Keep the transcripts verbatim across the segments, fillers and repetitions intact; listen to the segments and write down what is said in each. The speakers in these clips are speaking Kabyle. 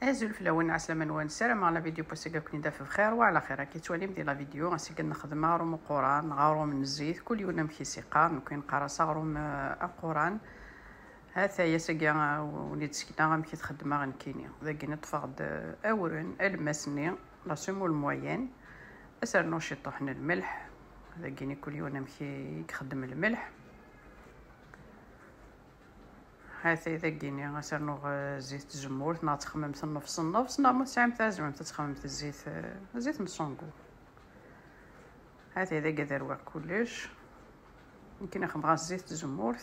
Azul fell-awen, ɛeslama-nwen, ssarameɣ la vidéo n wass-agi ad ken-id-taf bxir wa ɛla xir. Akka tettwalim di la vidéo, ass-agi nexdem aɣrum uquran, neɣ aɣrum n zzit, kul yiwen amek i s-iqqar, nekk neqqar-as aɣrum, eh, aquran. Ha-t-ay ass-agi, eh, wen-id-sekneɣ amek i t-xeddmeɣ nekkini. Dagi ṭṭfeɣ-d, eh, awren, alemmas-nni, la semoule moyenne, ad s-rnuɣ ciṭuḥ n lmelḥ, dagini kul yiwen amek i ixeddem lmelḥ. Ha-t-ay dagini, ad s-rnuɣ, eh, zzit n tzemmurt, neɣ txemmemt nnefs nnefs, neɣ ma tesɛamt ara tzemremt ad txemmemt zzit, eh, zzit n ṣungu. Ha-t-ay dagi ad rwiɣ kullec. Nekkini xedmeɣ-as zzit n tzemmurt.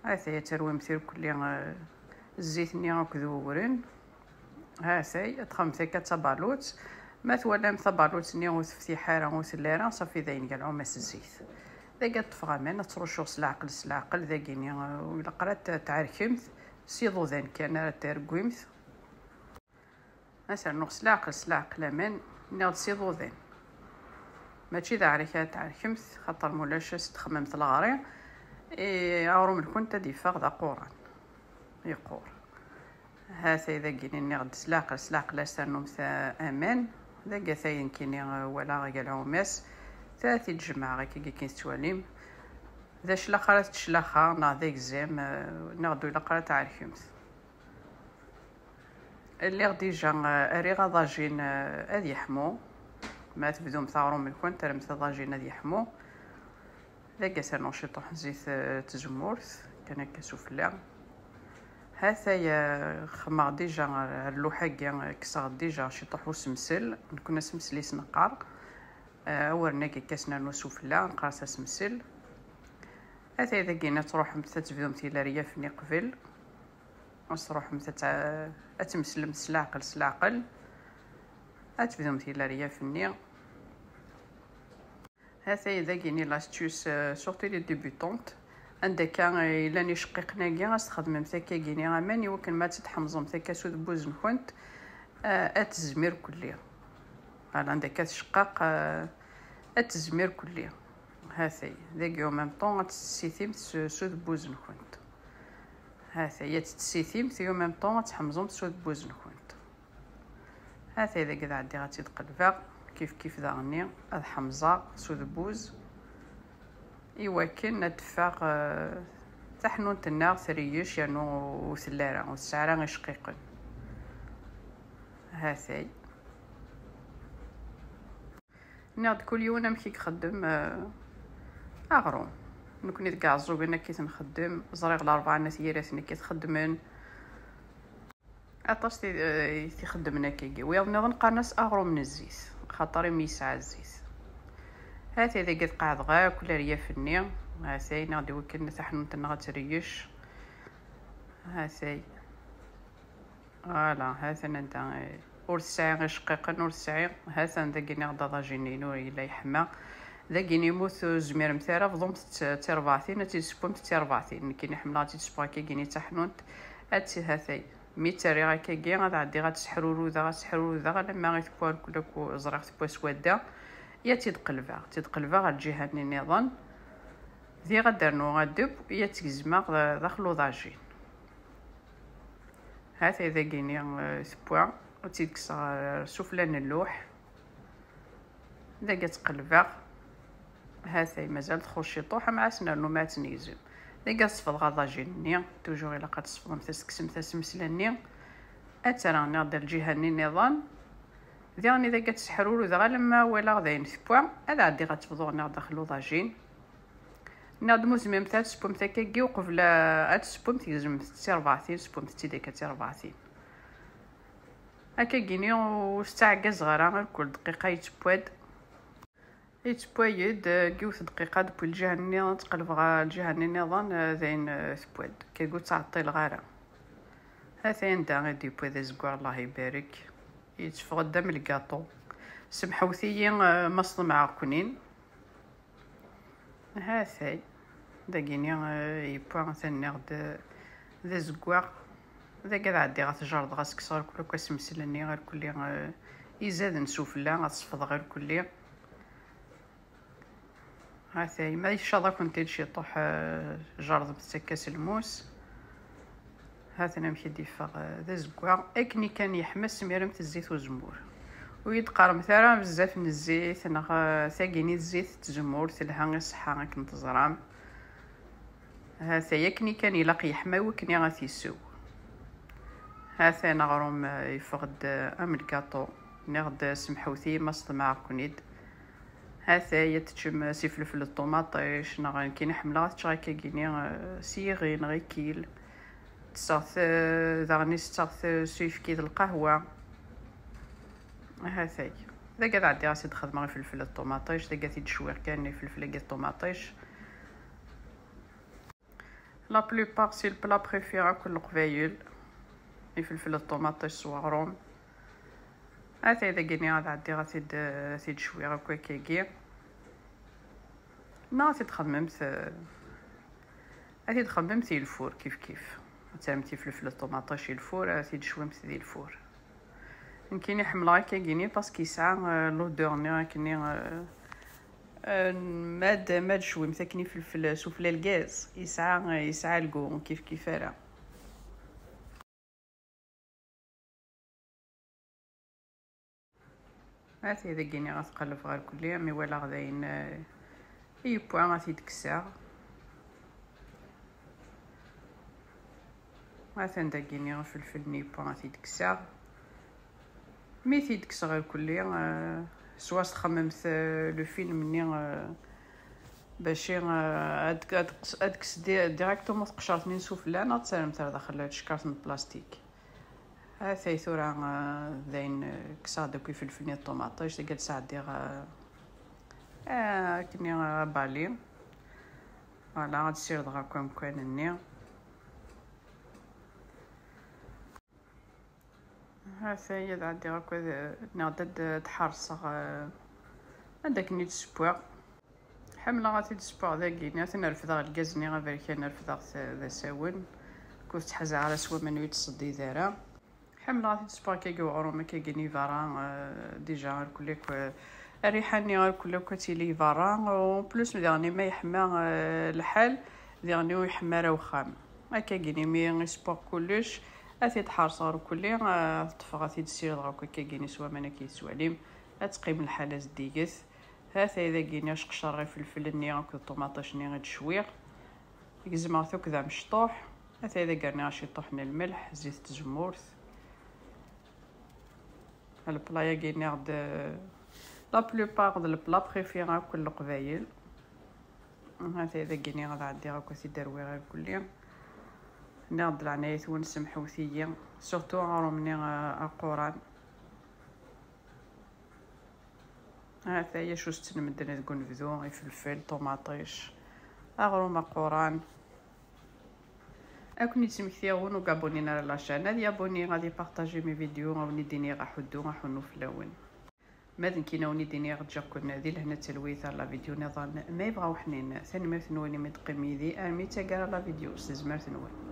Ha-t-ay ad terwimt irkelli, eh, zzit-nni akked wewren. Ha-t-ay, ad txedmemt akka d tabalut. Ma twalam tabalut-nni ur teftiḥ ara, ur telli ara, ṣafi dayen, galɛum-as zzit. Dagi ad ṭṭfeɣ aman, ad ttruccuɣ s leɛqel, s leɛqel, dagini, eh, ur ilaq ara ad t-, tɛerkemt s iḍudan kan ara tergwimt. Ad s-rnuɣ s leɛqel, s leɛqel aman, nniɣ-d s iḍudan. Mačči d aɛrik ara tɛerkemt, xaṭer mulac ad s-txemmemt leɣri, i aɣrum-nkent ad yeffeɣ d aquran, yeqqur. Ha-t-ay dagini nniɣ-d s leɛqel, s leɛqel ad s-ternumt, a-, aman. Dagi a-t-ay nekkini, eh, walaɣ galɛum-as. Ta ad t-id-jemɛeɣ akkagi akken tettwalim. D aclax ara tettclaxa neɣ d agzam, eh, neɣ d ur ilaq ara tɛerkemt. Lliɣ déjà, eh, rriɣ aḍajin, eh, ad yeḥmu. Ma tebdumt aɣrum-nkent, rremt aḍajin ad yeḥmu. Dagi ad s-rnuɣ ciṭuḥ n zzit, eh, n tzemmurt, kan akka sufella. Ha-t-ay, eh, xedmeɣ déjà ar, ar lluḥ-agi, eh, kkseɣ déjà ciṭuḥ usemsel, nekkni asemsel i s-neqqar. Eh, awren-agi akka ad s-nernu sufella, neqqar-as asemsel. Ha-t-ay dagini ad truḥemt ad tebdumt ileryaf-nni qbel. Ad truḥemt ad tɛ-, ad tmeslemt s leɛqel, s leɛqel. Ad tebdumt ileryaf-nni. Ha-t-ay dagini l'astuce, euh, surtout les débutantes. Anda akka, euh, yellan iceqqiqen-agi, ad s-txedmemt akkagini aman, iwakken ma ad tt-tḥemẓemt akka s udebbuz-nkent, euh, ad tezmi irkelli. Voilà, anda akka tceqqaq, euh, ad tezmi irkelli. Ha-t-ay, dagi en même temps ad tt-tessitimt s, s udebbuz-nkent. Ha-t-ay, ad tt-tessitimt, et en même temps ad tḥemẓemt s udebbuz-nkent. Ha-t-ay dagi ad ɛeddiɣ ad tt-id-qelbeɣ, kif kif daɣenni ad ḥemẓeɣ s udebbuz, iwakken ad d-teffeɣ, eh, taḥnunt-nneɣ treyyeč, yernu ur telli ara, ur tesɛi ara iceqqiqen. Ha-t-ay. Nniɣ-d kul yiwen amek i ixeddem, eh, aɣrum. Nekni deg Iɛeẓẓugen akka i t-nxeddem, ẓriɣ Larebɛa n At Yiraten akka i t-xeddmen. Aṭas ti-, eh, i t-ixeddmen akkagi. Wiyaḍ nniḍen qqaren-as aɣrum n zzit, xaṭer imi yesɛa zzit. Ha-t-ay dagi ad qeɛdeɣ akk leryaf-nni. Ha-t-ay, nniɣ-d iwakken taḥnunt-nneɣ ad treyyeč. Ha-t-ay. Voilà, ha-t-an anda, eh, ur tesɛi iceqqiqen, ur tesɛi. Ha-t-an dagi nniɣ-d aḍajin-inu yella yeḥma. Dagini mu ur tezmiremt ara, bḍumt d tirbaɛtin, ad tt-id-tessewwemt d tirbaɛtin. Nekkini ḥemmleɣ ad tt-id-ssewweɣ akkagini d taḥnunt. Ad tt-, ha-t-ay. Mi tt-rriɣ akkagi, ad ɛeddiɣ ad tt-sseḥrurudeɣ, ad tt-sseḥrurudeɣ, alamma i tewwa irkelli akk, ẓriɣ tewwa s wadda. I ad tt-id-qelbeɣ, tt-id-qelbeɣ ɣer lǧiha-nni nniḍen. Diɣ ad d-rnuɣ adebbuz, i ad tt-gezmeɣ d, daxel uḍajin. Ha-t-ay dagini, eh, tewwa, ad tt-id-kkseɣ ɣer sufella n lluḥ. Dagi ad tt-qelbeɣ. Ha-t-ay mazal txuṣ ciṭuḥ, am ɛas nernu ma ad tt-negzem. Dagi ad sfeḍeɣ aḍajin-nni, toujours ilaq ad tesfeḍemt, ad teksemt asemsel-nni. Ad tt-rreɣ nniɣ-d ar lǧiha-nni nniḍen. Diɣen dagi ad tt-sseḥrurudeɣ alamma walaɣ dayen tewwa, ad ɛeddiɣ ad tt-bḍuɣ nniɣ daxel uḍajin. Nniɣ-d mu tzemremt ad tessewwemt akkagi uqbel, eh, ad tessewwemt, tgezmemt-tt d tirbaɛtin, tessewwemt-tt-id akka d tirbaɛtin. Akkagini ur s-ttɛeggazeɣ ara, irkul dqiqa yettewwa-d. Yettewwa-yi-d, eh, deg yiwet dqiqa, deg lǧiha-nni ad tt-qelbeɣ ɣer lǧiha-nni nniḍen, eh, dayen, eh, tewwa-d. Akkagi ur ttɛeṭṭileɣ ara. Ha-t-ay anda i d-yewwa d azeggaɣ, Allah ibarek. Yetteffeɣ-d am lgaṭu. Semḥewt-iyi, eh, ma sḍemɛeɣ-ken-in. Ha-t-ay. Dagini, eh, yewwa, atan nniɣ-d, eh, d azeggaɣ. Dagi ad ɛeddiɣ ad t-jerrdeɣ, ad s-kkseɣ irkul akk asemsel-nni, irkelli, eh, izaden sufella, ad sfeḍeɣ irkelli. Ha-t-ay, ma icaḍ-akent-id ciṭuḥ, eh, jerrdemt-tt akka s lmus. Ha-t-an amek i d-yeffeɣ, eh, d azeggaɣ. Akken i kan yeḥma, tesmiremt zzit uzemmur. Ur yi-d-qqaremt ara bezzaf n zzit, neɣ, eh, tagini d zzit n tzemmurt, telha i ṣṣeḥḥa akken teẓram. Ha-t-ay akken i kan ilaq yeḥma i wakken ad t-isew. Ha-t-an aɣrum, eh, yeffeɣ-d, eh, am lgaṭu. Nniɣ-d, eh, semḥewt-iyi ma sḍemɛeɣ-ken-id. Ha-t-ay ad teččem, eh, s ifelfel d ṭumaṭic, neɣ nekkini ḥemmleɣ ad ččeɣ akkagini, eh, s yiɣi neɣ ikil. Ttesseɣ-t, eh, daɣen i setteɣ-t, eh, s uyefki d lqahwa. Ha-t-ay. Dagi ad ɛeddiɣ ad t-id-xedmeɣ ifelfel d ṭumaṭic, dagi ad t-id-cwiɣ kan ifelfel-agi d ṭumaṭic. La plupart c'est le plat préféré akk n Leqbayel. Ifelfel d ṭumaṭic s weɣrum. Atay dagini ad ɛeddiɣ ad t-id, ad t-id-cwiɣ akk akkagi. Neɣ ad t-id-xemmemt, ad t-id-xemmemt di lfur kif kif. Ad terremt ifelfel d ṭumaṭic i lfur, ad t-id-cwimt di lfur. Nekkini ḥemmleɣ akkagini parce que yesɛa, euh, l'odeur-nni akkenni, euh, euh, ma d, ma d-cwimt akken ifelfel sufella lgaz, yesɛa, yesɛa lgu kif kif ara. Ati dagini ad t-qelbeɣ ɣer kulli, mi walaɣ d ayen, euh, yewwa ad t-id-kkseɣ. Atan dagini ifelfel-nni yewwa ad t-id-kkseɣ. Mi t-id-kkseɣ irkelli, eh, swa txemmemt, eh, le film-nni, eh, bac, eh, ad, ad, ad kkes di-, directement tqecrt-nni n sufella, neɣ ad terremt ar daxel tcekkart n plastik. Atay tura, eh, d ayen, eh, kkseɣ-d akk ifelfel-nni d ṭumaṭic, dagi ad sɛeddiɣ, eh, eh, akkenni, eh, abali. Voilà, ad ssirdeɣ akk amkan-nni. Ha-t-ay ad ɛeddiɣ akk ad, nniɣ-d ad, ad ḥerṣeɣ, eh, anda akken i d-ssewweɣ. Ḥemmleɣ ad t-id-ssewweɣ dagi, nniɣ-t ad refdeɣ lgaz-nni aberkan, refdeɣ-t d asawen. Ur tettḥazaɛ ara s waman ur yettṣeddid ara. Ḥemmleɣ ad t-id-ssewweɣ akkagi uɣrum, akkagi-nni berra, eh, déjà irkelli akk, eh, rriḥa-nni irkelli akk ad tili berra. En plus, daɣen ma yeḥma, eh, lḥal, daɣen ur yeḥma ara wexxam. Akkagini mi issewweɣ kullec, ad t-id-ḥerṣeɣ irkelli, ad t-ṭṭfeɣ, ad t-id-ssirdeɣ akk akkagini s waman akka i tettwalim, ad teqqim lḥala zeddiget. Ha-t-ay dagini ad sqecreɣ ifelfel-nni akked ṭumaṭic-nni i d-cwiɣ. Gezmeɣ-t akk d amecṭuḥ. Ha-t-ay dagi rniɣ ciṭuḥ n lmelḥ, zzit n tzemmurt. Lepla-agi nniɣ-d, la plupart d lepla préféré akk n Leqbayel. Hatay dagini ad ɛeddiɣ akk ad t-id-rwiɣ irkelli. Nniɣ-d leɛnaya-twen semḥewt-iyi, surtout aɣrum-nni, euh, aquran. Hatay acu setten medden deg unebdu, ifelfel, ṭumaṭic, aɣrum aquran. Ad ken-id-smektiɣ win ur gabunin ara la chaîne, ad yabuni, ad ipartaji mes vidéos, ad wen-id-iniɣ aḥuddu, aḥunnu fell-awen. Ma d nekkini ad wen-id-iniɣ ǧǧiɣ-ken di lehna d talwit ar la vidéo niḍen ma yebɣa uḥnin. Tanemmirt-nwen imi d-teqqim yid-i armi d taggara la vidéo s tezmert-nwen.